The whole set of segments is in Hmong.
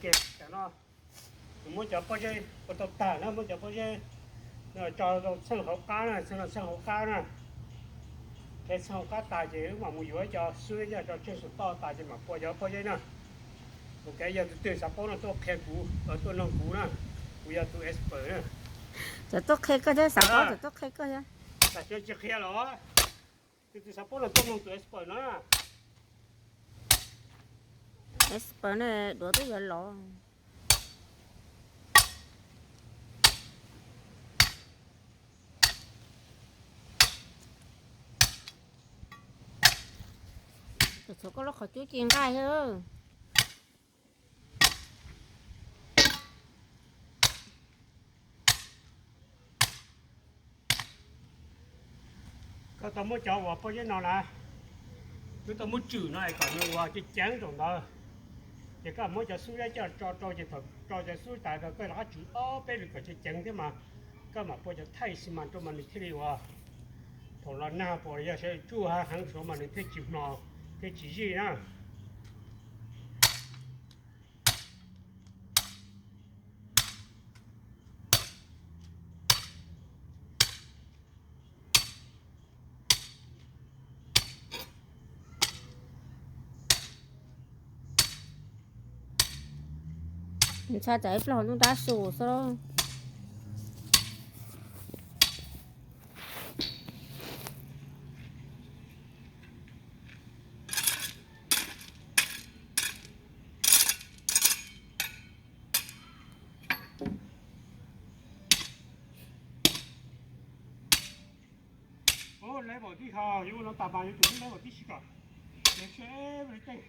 Ces tam no kuv muab cov pob zeb ua tau tag na, muab cov pob zeb no tso rau txheej hauv qab na, txheej no txheej hauv qab na. Ces txheej hauv qab tas ces wb mam mus yuav cov xub coj tso tseg saum toj tas ces mam pua cov pob zeb na. Ok, yog tus twg xav paub no tuaj qhia kuv, tuaj noog kuv na, kuv yog tus expert na. Cov tuaj qhia koj thiab, xav paub cov tuaj qhia koj thiab. Tam sim no tsis qhia los, tus twg xav paub no tuaj noog tus expert no na. Expert ne, duav twb yuav lov. Tshuav koj lub qhov cub ci nqaij thiab. Koj tau muab cov uas pob zeb no na, wb tau muab tswm no es kom nws ua ceev ceev rau ntawd. Ces koj muab cov xub zeb coj tso rau, ces thaum tso cov xub tas rau koj rov qab tswm ob peb lwm kom ceev ceev thiab mas koj mam pua cov thaij xi mas rau mas nws thiaj li ua, thaum los nag pom yog sawv tsuj heev suav mas nws thiaj tsis hmo, thiaj tsis zij na. Ntshai tsam ib pliag ntuj ntab su xwb. Ua level tib ho, yuav ua no tas mas yuav tsum level tib si kom, level teb.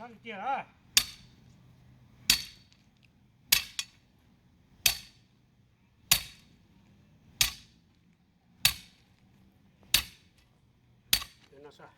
Sab tiag tiag lawm. No sav,